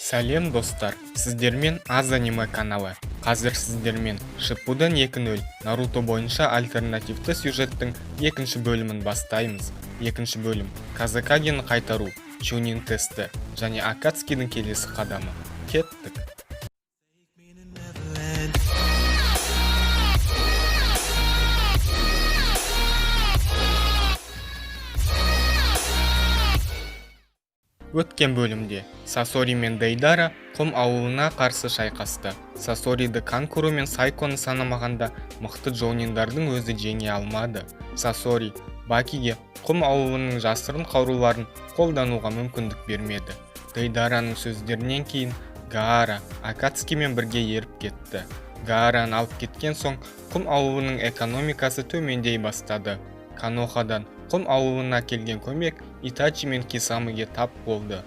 Сәлем, достар! Сіздермен Аз Аниме каналы. Қазір сіздермен Шиппуден 2.0 Наруто бойынша альтернативті сюжеттің екінші бөлімін бастаймыз. Екінші бөлім: Казекагені қайтару, Чунин тесті және Акацкидің келесі қадамы. Кеттік! Neverland. Өткен бөлімде Сасори мен Дейдара құм ауылына қарсы шайқасты. Сасориді Канкуру мен Сайконы санамағанда мықты джониндардың өзі жеңе алмады. Сасори Бакиге құм ауылының жасырын қаруларын қолдануға мүмкіндік бермеді. Дейдараның сөздерінен кейін Гаара Акацкимен бірге еріп кетті. Гаараны алып кеткен соң құм ауылының экономикасы төмендей бастады. Конохадан құм ауылына келген көмек Итачи мен Кисамеге тап болды.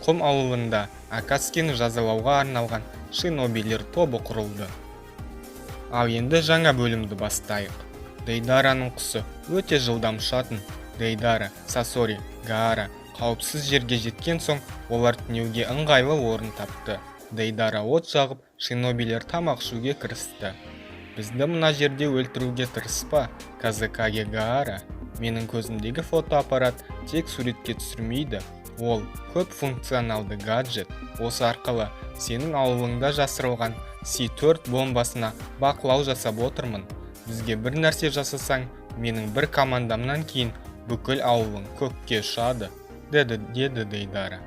Құм ауылында Акацкини жазалауға арналған шинобилер тобы құрылды. Ал енді жаңа бөлімді бастайық. Дейдараның құсы өте жылдам ұшатын. Дейдара, Сасори, Гаара қауіпсіз жерге жеткен соң, олар түнеуге ыңғайлы орын тапты. Дейдара от жағып, шинобилер тамақ ішуге кірісті. «Бізді мына жерде өлтіруге тырыспа, Казекаге Гаара. Менің көзімдегі фотоаппарат тек суретке түсірмейді, ол көп функционалды гаджет. Осы арқылы сенің ауылыңда жасырылған С4 бомбасына бақылау жасап отырмын. Бізге бір нәрсе жасасаң, менің бір командамнан кейін бүкіл ауылың көкке ұшады», – деді Дейдара.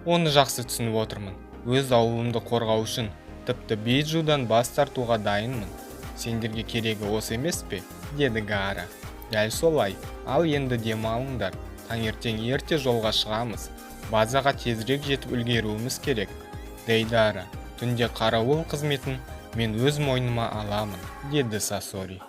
«Оны жақсы түсініп отырмын. Өз ауылымды қорғау үшін тіпті биджудан бас тартуға дайынмын. Сендерге керегі осы емес пе?» – деді Гаара. «Дәл солай. Ал енді демалыңдар. Таңертең ерте жолға шығамыз. Базаға тезірек жетіп үлгеруіміз керек. Дейдара, түнде қарауыл қызметін мен өз мойныма аламын», – деді Сасори.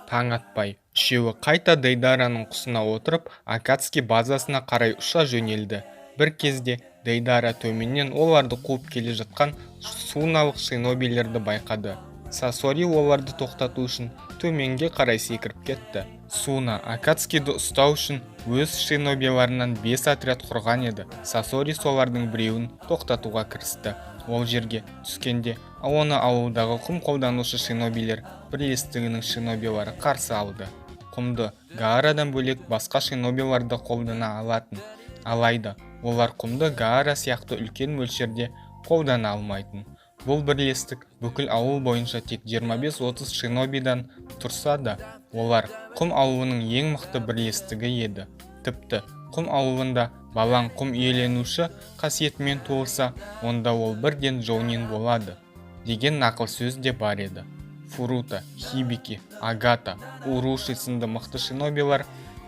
Таң атпай үшеуі қайта Дейдараның құсына отырып, Акацки базасына қарай ұша жөнелді. Бір кезде Дейдара төменнен оларды қуып келе жатқан суналық шинобилерді байқады. Сасори оларды тоқтату үшін төменге қарай секіріп кетті. Суна Акацкиді ұстау үшін өз шинобиларынан бес отряд құрған еді. Сасори солардың біреуін тоқтатуға кірісті. Ол жерге түскенде оны ауылдағы құм қолданушы шинобилер бірлестігінің шинобилары қарсы алды. Құмды Гаарадан бөлек басқа шинобилар да қолдана алатын. Алайда олар құмды Гаара сияқты үлкен мөлшерде қолдана алмайтын. Бұл бірлестік бүкіл ауыл бойынша тек 25-30 шинобидан тұрса да, олар құм ауылының ең мықты бірлестігі еді. Тіпті құм ауылында балаң құм иеленуші қасиетімен туылса, онда ол бірден джоунин болады деген нақыл сөз де бар еді. Фурута, Хибики, Агата, Уруши сынды мықты шинобилар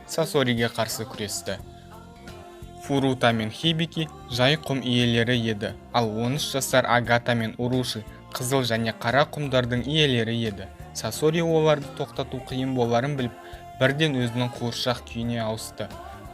Сасориге қарсы күресті. Фурута мен Хибики жай құм иелері еді, ал 13 жасар Агата мен Уруши қызыл және қара құмдардың иелері еді. Сасори оларды тоқтату қиын боларын біліп, бірден өзінің қуыршақ күйіне ауысты.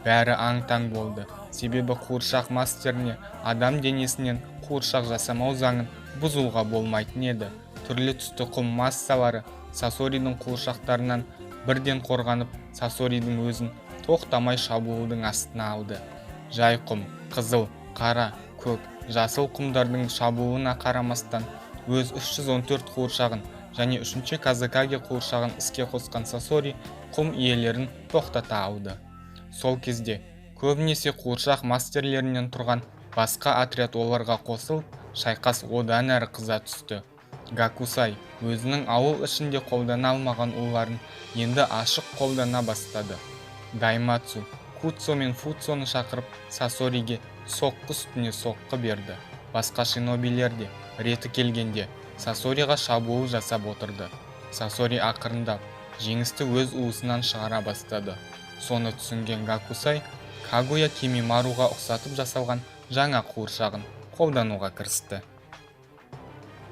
Бәрі аң-таң болды, себебі қуыршақ мастеріне адам денесінен қуыршақ жасамау заңын бұзуға болмайтын еді. Түрлі түсті құм массалары Сасоридің қуыршақтарынан бірден қорғанып, Сасоридің өзін тоқтамай шабуылдың астына алды. Жай құм, қызыл, қара, көк, жасыл құмдардың шабуылына қарамастан, өз 314 қуыршағын және үшінші Казекаге қуыршағын іске қосқан Сасори құм иелерін тоқтата алды. Сол кезде көбінесе қуыршақ мастерлерінен тұрған басқа отряд оларға қосылып, шайқас одан әрі қыза түсті. Гакусай өзінің ауыл ішінде қолдана алмаған уларын енді ашық қолдана бастады. Даймацу Куцо мен Фуцоны шақырып, Сасориге соққы үстіне соққы берді. Басқа шинобилер де реті келгенде Сасориға шабуыл жасап отырды. Сасори ақырындап жеңісті өз уысынан шығара бастады. Соны түсінген Гакусай Кагуя Кимимаруға ұқсатып жасалған жаңа қуыршағын қолдануға кірісті.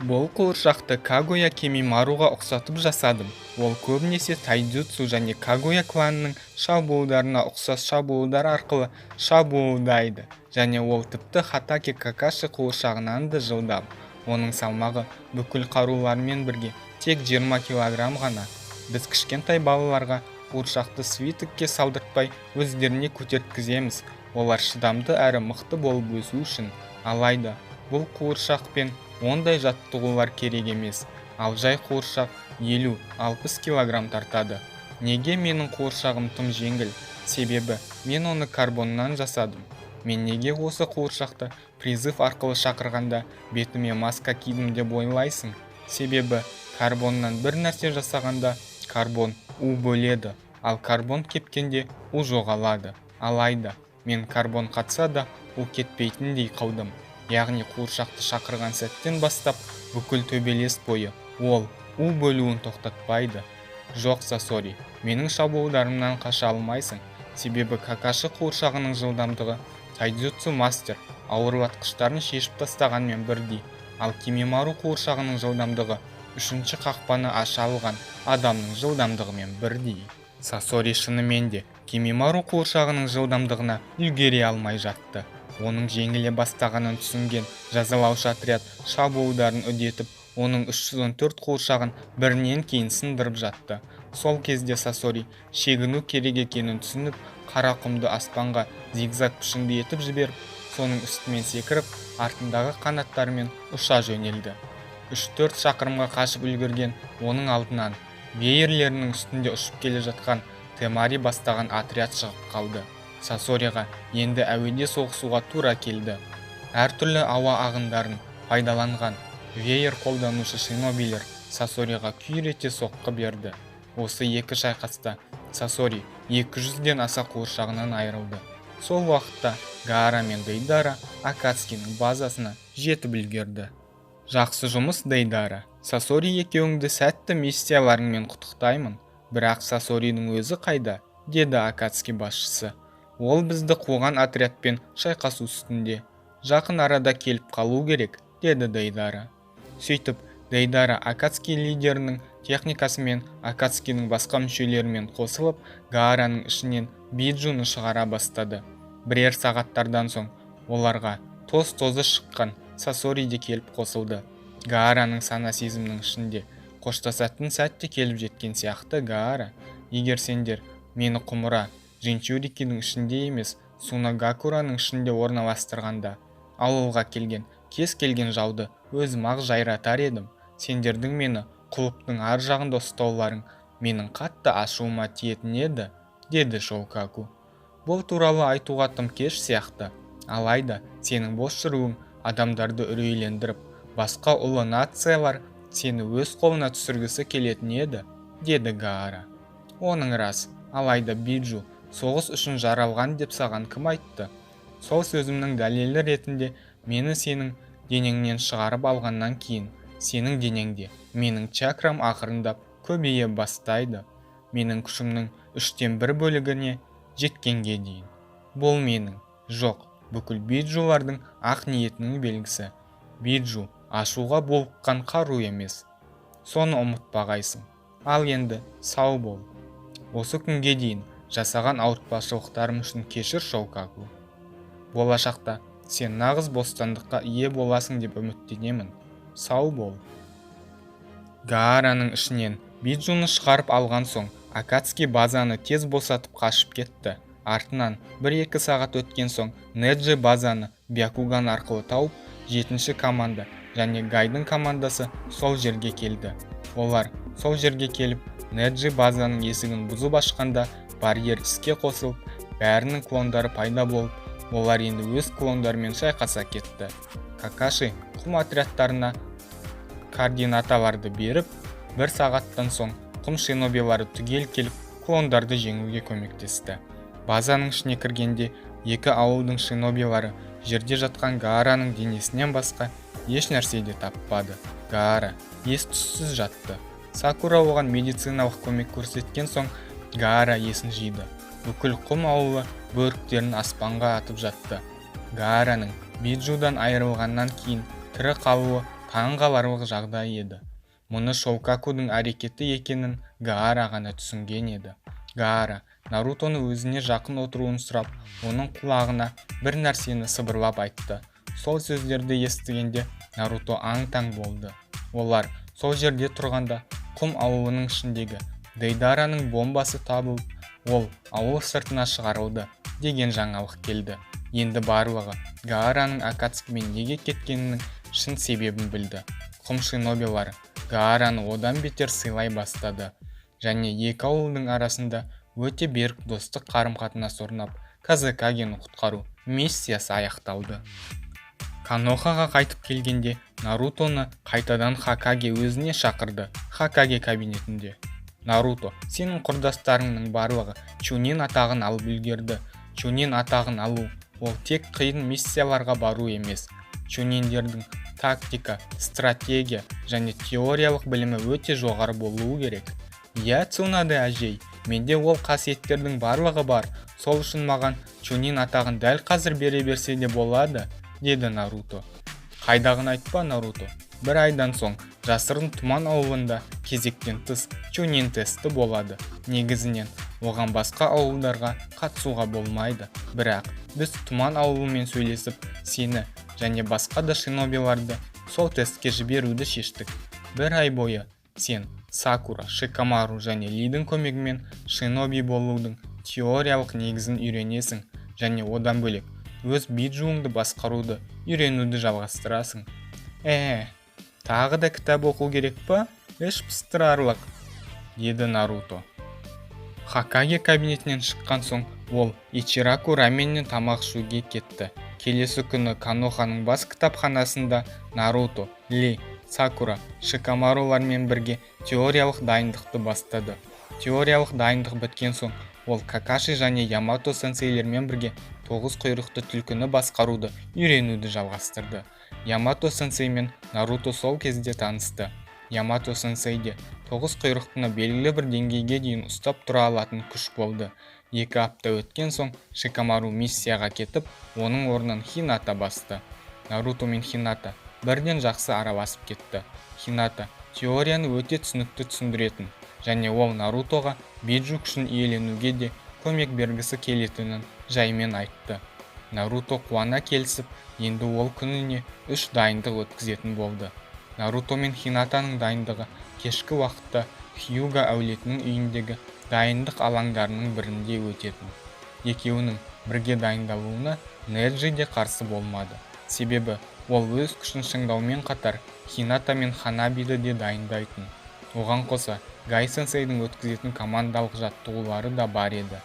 «Бұл қуыршақты Кагуя Кимимаруға ұқсатып жасадым. Ол көбінесе тайдзюцу және Кагуя кланының шабуылдарына ұқсас шабуылдар арқылы шабуылдайды және ол тіпті Хатаке Какаши қуыршағынан да жылдам. Оның салмағы бүкіл қаруларымен бірге тек 20 килограмм ғана. Біз кішкентай балаларға қуыршақты свитокке салдыртпай, өздеріне көтерткіземіз. Олар шыдамды әрі мықты болып өсу үшін. Алайда бұл қуыршақпен ондай жаттығулар керек емес. Ал жай қуыршақ 50-60 килограмм тартады. Неге менің қуыршағым тым жеңіл? Себебі мен оны карбоннан жасадым. Мен неге осы қуыршақты призыв арқылы шақырғанда бетіме маска кидім деп ойлайсың? Себебі карбоннан бір нәрсе жасағанда карбон у бөледі, ал карбон кепкенде у жоғалады. Алайда мен карбон қатса да у кетпейтіндей қылдым. Яғни қуыршақты шақырған сәттен бастап бүкіл төбелес бойы ол у бөлуін тоқтатпайды. Жоқ, Сасори, менің шабуылдарымнан қаша алмайсың. Себебі Какаши қуыршағының жылдамдығы тайдзюцу мастер ауырлатқыштарын шешіп тастағанмен бірдей, ал Кимимару қуыршағының жылдамдығы үшінші қақпаны аша алған адамның жылдамдығымен бірдей. Сасори шынымен де Кимимару қуыршағының жылдамдығына үлгере алмай жатты. Оның жеңіле бастағанын түсінген жазалаушы отряд шабуылдарын үдетіп, оның 314 қуыршағын бірінен кейін сындырып жатты. Сол кезде Сасори шегіну керек екенін түсініп, қара құмды аспанға зигзаг пішінді етіп жіберіп, соның үстімен секіріп, артындағы қанаттарымен ұша жөнелді. 3-4 шақырымға қашып үлгерген оның алдынан веерлерінің үстінде ұшып келе жатқан Темари бастаған отряд шығып қалды. Сасориға енді әуеде соғысуға тура келді. Әртүрлі ауа ағындарын пайдаланған веер қолданушы шинобилер Сасориға күйрете соққы берді. Осы екі шайқаста Сасори 200-ден аса қуыршағынан айырылды. Сол уақытта Гаара мен Дейдара Акацкиның базасына жетіп үлгерді. Жақсы жұмыс, Дейдара. Сасори екеуіңді сәтті миссияларыңмен құттықтаймын. Бірақ Сасоридің өзі қайда? Деді Акацки басшысы. Ол бізді қуған отрядпен шайқасу үстінде. Жақын арада келіп қалу керек, деді Дейдара. Сөйтіп, Дейдара Акацки лидерінің техникасымен Акацкиның басқа мүшелерімен қосылып, Гаараның ішінен Биджуны шығара бастады. Бірер сағаттардан соң оларға тоз-тозы шыққан Сасори де келіп қосылды. Гаараның сана-сезімінің ішінде қоштасатын сәт те келіп жеткен сияқты. Гаара, егер сендер мені құмыра джинчурикидің ішінде емес, Сунагакураның ішінде орналастырғанда, ауылға келген кез келген жауды өзім-ақ жайратар едім. Сендердің мені құлыптың ар жағында ұстауларың менің қатты ашуыма тиетін еді, деді Шоукаку. Бұл туралы айтуға тым кеш сияқты. Алайда сенің бос жүруің адамдарды үрейлендіріп, басқа ұлы нациялар сені өз қолына түсіргісі келетін еді, деді Гаара. Оның рас, алайда биджу соғыс үшін жаралған деп саған кім айтты? Сол сөзімнің дәлелі ретінде мені сенің денеңнен шығарып алғаннан кейін сенің денеңде менің чакрам ақырындап көбейе бастайды, менің күшімнің үштен бір бөлігіне жеткенге дейін. Бұл менің, жоқ, бүкіл биджулардың ақ ниетінің белгісі. Биджу ашуға булыққан қару емес, соны ұмытпағайсың. Ал енді сау бол. Осы күнге дейін жасаған ауыртпашылықтарым үшін кешір, Шоукаку. Болашақта сен нағыз бостандыққа ие боласың деп үміттенемін. Сау бол. Гаараның ішінен биджуны шығарып алған соң, Акацки базаны тез босатып қашып кетті. Артынан 1-2 сағат өткен соң Неджи базаны бьякуган арқылы тауып, жетінші команда және Гайдың командасы сол жерге келді. Олар сол жерге келіп, Неджи базаның есігін бұзып ашқанда, барьер іске қосылып, бәрінің клондары пайда болып, олар енді өз клондарымен шайқаса кетті. Какаши құм отрядтарына координаталарды беріп, бір сағаттан соң құм шинобилары түгел келіп, клондарды жеңуге көмектесті. Базаның ішіне кіргенде екі ауылдың шинобилары жерде жатқан Гаараның денесінен басқа еш нәрсе де таппады. Гаара ес-түссіз жатты. Сакура оған медициналық көмек көрсеткен соң, Гаара есін жиды. Бүкіл құм ауылы бөріктерін аспанға атып жатты. Гаараның биджудан айырылғаннан кейін тірі қалуы таңғаларлық жағдай еді. Мұны Шоукакудың әрекеті екенін Гаара ғана түсінген еді. Гаара Нарутоны өзіне жақын отыруын сұрап, оның құлағына бір нәрсені сыбырлап айтты. Сол сөздерді естігенде Наруто аң-таң болды. Олар сол жерде тұрғанда, құм ауылының ішіндегі Дейдараның бомбасы табылып, Ол ауыл сыртына шығарылды деген жаңалық келді. Енді барлығы Гаараның Акацкимен неге кеткенінің шын себебін білді. Құм шинобилары Гаараны одан бетер сыйлай бастады. Және екі ауылдың арасында өте берік достық қарым-қатынас орнап, Казекагені құтқару миссиясы аяқталды. Конохаға қайтып келгенде Нарутоны қайтадан Хокаге өзіне шақырды. Хокаге кабинетінде. Наруто, сенің құрдастарыңның барлығы Чунин атағын алып үлгерді. Чунин атағын алу ол тек қиын миссияларға бару емес. Чуниндердің тактика, стратегия және теориялық білімі өте жоғары болуы керек. Иә, Цунаде әжей, менде ол қасиеттердің барлығы бар. Сол үшін маған Чунин атағын дәл қазір бере берсе де болады, деді Наруто. Қайдағыны айтпа, Наруто. Бір айдан соң жасырын тұман ауылында кезектен тыс Чунин тесті болады. Негізінен оған басқа ауылдарға қатысуға болмайды. Бірақ біз тұман ауылымен сөйлесіп, сені және басқа да шинобиларды сол тестке жіберуді шештік. Бір ай бойы сен Сакура, Шикамару және Лидің көмегімен шиноби болудың теориялық негізін үйренесің және одан бөлек өз биджуыңды басқаруды үйренуді жалғастырасың. Тағы да кітап оқу керек па? Іш пыстырарлық, деді Наруто. Хокаге кабинетінен шыққан соң ол Ичираку раменнен тамақ ішуге кетті. Келесі күні Коноханың бас кітапханасында Наруто, Ли, Сакура, Шикамарулармен бірге теориялық дайындықты бастады. Теориялық дайындық біткен соң ол Какаши және Ямато сенсейлермен бірге тоғыз құйрықты түлкіні басқаруды үйренуді жалғастырды. Ямато сенсеймен Наруто сол кезде танысты. Ямато сенсейде тоғыз құйрықтыны белгілі бір деңгейге дейін ұстап тұра алатын күш болды. 2 апта өткен соң Шикамару миссияға кетіп, оның орнын Хината басты. Наруто мен Хината бірден жақсы араласып кетті. Хината теорияны өте түсінікті түсіндіретін және ол Нарутоға биджу күшін иеленуге де көмек бергісі келетінін жаймен айтты. Наруто қуана келісіп, енді ол күніне 3 дайындық өткізетін болды. Наруто мен Хинатаның дайындығы кешкі уақытта Хьюга әулетінің үйіндегі дайындық алаңдарының бірінде өтетін. Екеуінің бірге дайындалуына Неджи де қарсы болмады. Себебі ол өз күшін шыңдаумен қатар Хината мен Ханабиді де дайындайтын. Оған қоса Гай сенсейдің өткізетін командалық жаттығулары да бар еді.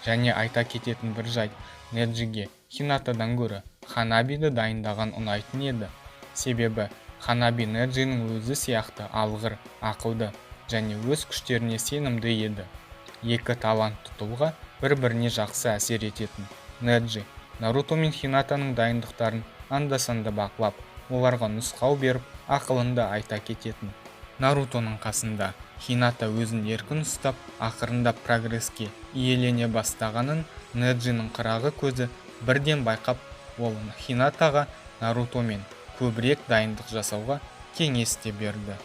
Және айта кететін бір жайт, Неджиге Хинатадан гөрі Ханабиді дайындаған ұнайтын еді. Себебі Ханаби Неджиның өзі сияқты алғыр, ақылды және өз күштеріне сенімді еді. Екі талантты тұлға бір-біріне жақсы әсер ететін. Неджи Наруто мен Хинатаның дайындықтарын анда-санда бақылап, оларға нұсқау беріп, ақылын да айта кететін. Нарутоның қасында Хината өзін еркін ұстап, ақырындап прогреске иелене бастағанын Неджиның қырағы көзі бірден байқап, ол Хинатаға Нарутомен көбірек дайындық жасауға кеңес те берді.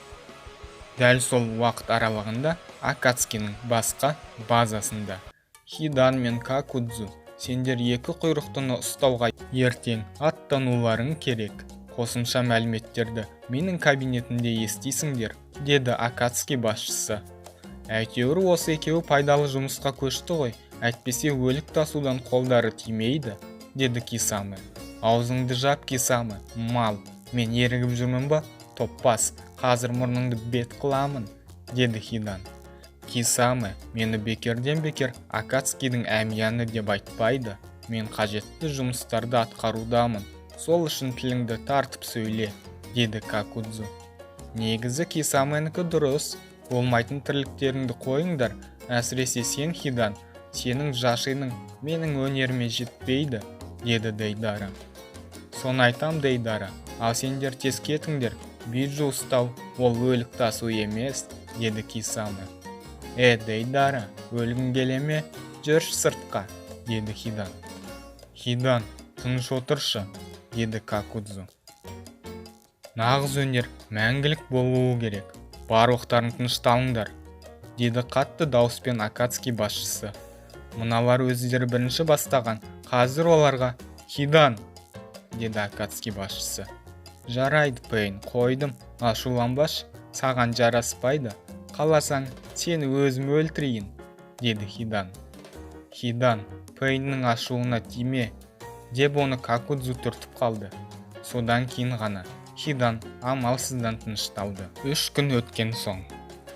Дәл сол уақыт аралығында Акацкиның басқа базасында Хидан мен Какудзу, сендер екі құйрықтыны ұстауға ертең аттануларың керек. Қосымша мәліметтерді менің кабинетімде естисіңдер, деді Акацки басшысы. Әйтеуір осы екеуі пайдалы жұмысқа көшті ғой, әйтпесе өлік тасудан қолдары тимейді, деді Кисаме. Аузыңды жап, Кисаме, мал, мен ерігіп жүрмін ба? Топпас, қазір мұрныңды бет қыламын, деді Хидан. Кисаме, мені бекерден бекер Акацкидің әмияны деп айтпайды. Мен қажетті жұмыстарды атқарудамын. Сол үшін тіліңді тартып сөйле, деді Какудзу. Негізі Кисаменікі дұрыс. Болмайтын тірліктеріңді қойыңдар, әсіресе сен, Хидан, сенің жашиның менің өнеріме жетпейді, деді Дейдара. Соны айтам, Дейдара, ал сендер тез кетіңдер, биджу ұстау ол өлік тасу емес, деді Кисаме. Дейдара, өлгің келе ме? Жүрші сыртқа, деді Хидан. Хидан, тыныш отыршы, деді Какудзу. Нағыз өнер мәңгілік болуы керек. Барлықтарың тынышталыңдар, деді қатты дауыспен Акацки басшысы. Мыналар өздері бірінші бастаған, қазір оларға Хидан, деді Акацки басшысы. Жарайды, Пейн, қойдым, ашуланбашы, саған жараспайды. Қаласаң, сені өзім өлтірейін, деді Хидан. Хидан, Пейннің ашуына тиме, деп оны Какудзу түртіп қалды. Содан кейін ғана Хидан амалсыздан тынышталды. 3 күн өткен соң.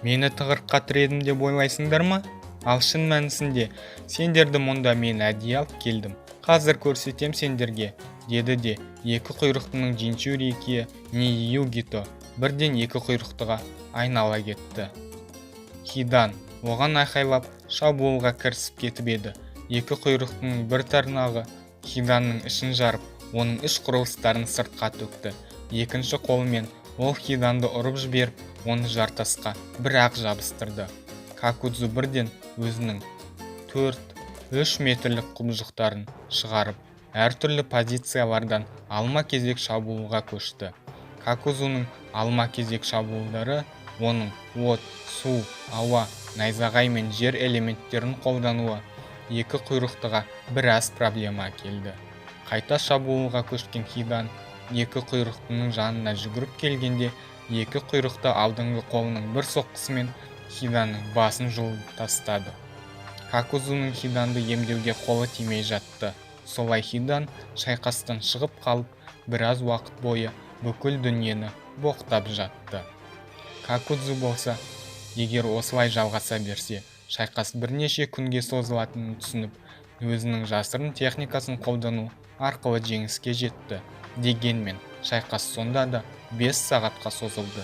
Мені тығырыққа тіредім деп ойлайсыңдар ма? Ал шын мәнісінде сендерді мұнда мен әдейі алып келдім. Қазір көрсетем сендерге, деді де екі құйрықтының джинчурикиі Ниюгито бірден екі құйрықтыға айнала кетті. Хидан оған айқайлап, шабуылға кірісіп кетіп еді, екі құйрықтының бір тырнағы Хиданның ішін жарып, оның іш құрылыстарын сыртқа төкті. Екінші қолымен ол Хиданды ұрып жіберіп, оны жартасқа бір-ақ жабыстырды. Какудзу бірден өзінің 4-3 метрлік құбыжықтарын шығарып, әртүрлі позициялардан алма-кезек шабуылға көшті. Какузуның алма-кезек шабуылдары, оның от, су, ауа, найзағай мен жер элементтерін қолдануы екі құйрықтыға біраз проблема әкелді. Қайта шабуылға көшкен Хидан екі құйрықтының жанына жүгіріп келгенде, екі құйрықты алдыңғы қолының бір соққысымен Хиданның басын жұлып тастады. Какузуның Хиданды емдеуге қолы тимей жатты. Солай Хидан шайқастан шығып қалып, біраз уақыт бойы бүкіл дүниені боқтап жатты. Какудзу болса, егер осылай жалғаса берсе, шайқас бірнеше күнге созылатынын түсініп, өзінің жасырын техникасын қолдану арқылы жеңіске жетті. Дегенмен шайқас сонда да 5 сағатқа созылды.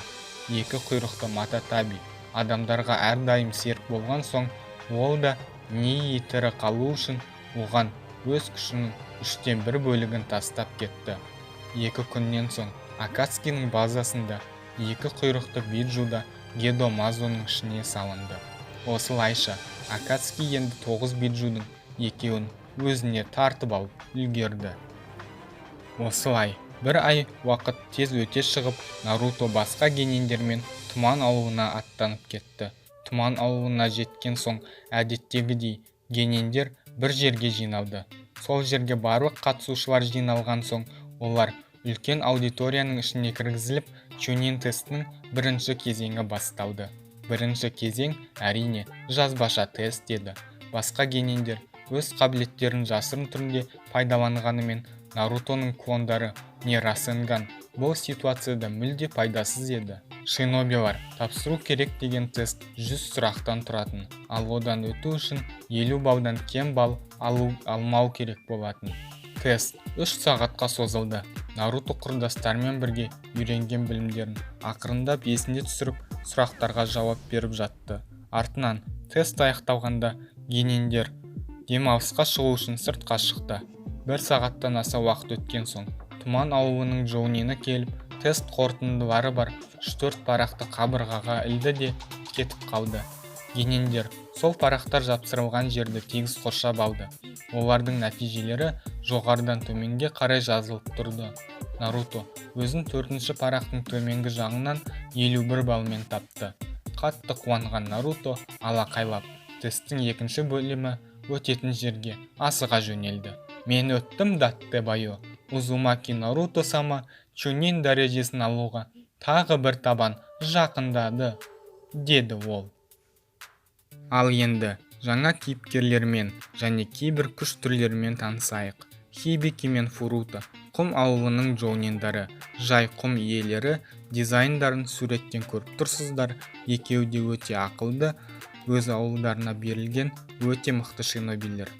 Екі құйрықты Мататаби адамдарға әрдайым серік болған соң, ол да Нии тірі қалу үшін оған өз күшінің үштен бір бөлігін тастап кетті. 2 күннен соң Акацкиның базасында екі құйрықты биджу да Гедо Мазоның ішіне салынды. Осылайша Акацки енді тоғыз биджудың екеуін өзіне тартып алып үлгерді. Осылай бір ай уақыт тез өте шығып, Наруто басқа гениндермен Тұман ауылына аттанып кетті. Тұман ауылына жеткен соң, әдеттегідей, гениндер бір жерге жиналды. Сол жерге барлық қатысушылар жиналған соң, олар үлкен аудиторияның ішіне кіргізіліп, чунин тестінің бірінші кезеңі басталды. Бірінші кезең, әрине, жазбаша тест еді. Басқа гениндер өз қабілеттерін жасырын түрде пайдаланғанымен, Нарутоның клондары не Расенган бұл ситуацияда мүлде пайдасыз еді. Шинобилар тапсыру керек деген тест 100 сұрақтан тұратын, ал одан өту үшін 50 балдан кем балл алу алмау керек болатын. Тест 3 сағатқа созылды. Наруто құрдастарымен бірге үйренген білімдерін ақырындап есіне түсіріп, сұрақтарға жауап беріп жатты. Артынан тест аяқталғанда, гениндер демалысқа шығу үшін сыртқа шықты. Бір сағаттан аса уақыт өткен соң, Тұман ауылының джоунині келіп, тест қорытындылары бар үш-төрт парақты қабырғаға ілді де кетіп қалды. Гениндер сол парақтар жапсырылған жерді тегіс қоршап алды. Олардың нәтижелері жоғарыдан төменге қарай жазылып тұрды. Наруто өзін төртінші парақтың төменгі жағынан 51 баллмен тапты. Қатты қуанған Наруто алақайлап тесттің екінші бөлімі өтетін жерге асыға жөнелді. «Мен өттім, датте байо! Узумаки Наруто сама чунин дәрежесін алуға тағы бір табан жақындады», — деді ол. Ал енді жаңа кейіпкерлермен және кейбір күш түрлерімен танысайық. Хибики мен Фурута — құм ауылының джоуниндары, жай құм иелері. Дизайндарын суреттен көріп тұрсыздар. Екеуі де өте ақылды, өз ауылдарына берілген өте мықты шинобилер.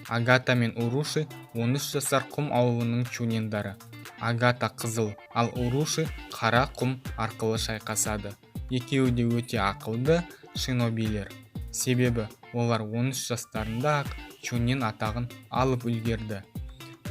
Агата мен Уруши — 13 жасар құм ауылының чуниндары. Агата қызыл, ал Уруши қара құм арқылы шайқасады. Екеуі де өте ақылды шинобилер, себебі олар 13 жастарында-ақ чунин атағын алып үлгерді.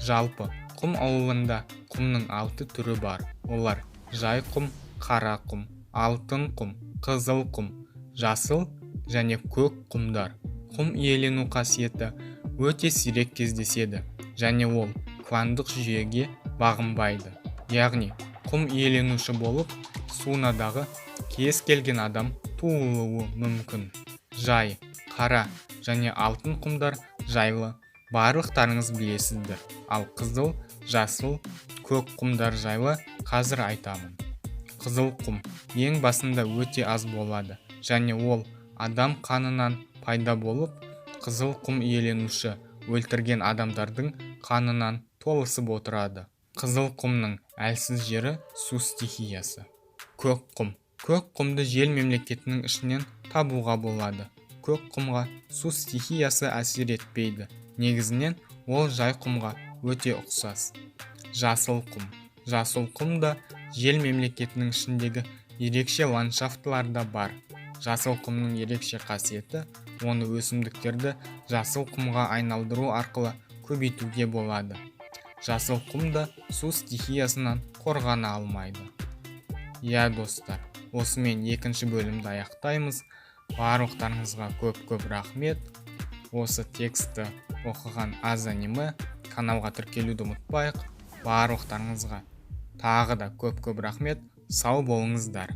Жалпы, құм ауылында құмның алты түрі бар. Олар: жай құм, қара құм, алтын құм, қызыл құм, жасыл және көк құмдар. Құм иелену қасиеті өте сирек кездеседі және ол кландық жүйеге бағынбайды, яғни құм иеленуші болып Сунадағы кез келген адам туылуы мүмкін. Жай, қара және алтын құмдар жайлы барлықтарыңыз білесіздер, ал қызыл, жасыл, көк құмдар жайлы қазір айтамын. Қызыл құм ең басында өте аз болады және ол адам қанынан пайда болып, қызыл құм 3 адамның қанынан пайда болады. Қызыл құм иеленуші өлтірген адамдардың қанынан толысып отырады. Қызыл құмның әлсіз жері – су стихиясы. Көк құм. Көк құмды Жел мемлекетінің ішінен табуға болады. Көк құмға су стихиясы әсер етпейді. Негізінен ол жай құмға өте ұқсас. Жасыл құм. Жасыл құм да Жел мемлекетінің ішіндегі ерекше ландшафтыларда бар. Жасыл құмның ерекше қасиеті – оны өсімдіктерді жасыл құмға айналдыру арқылы көбейтуге болады. Жасыл құм да су стихиясынан қорғана алмайды. Иә, достар, осымен екінші бөлімді аяқтаймыз. Барлықтарыңызға көп-көп рахмет. Осы текстті оқыған Аз Аниме. Каналға тіркелуді ұмытпайық. Барлықтарыңызға тағы да көп-көп рахмет. Сау болыңыздар.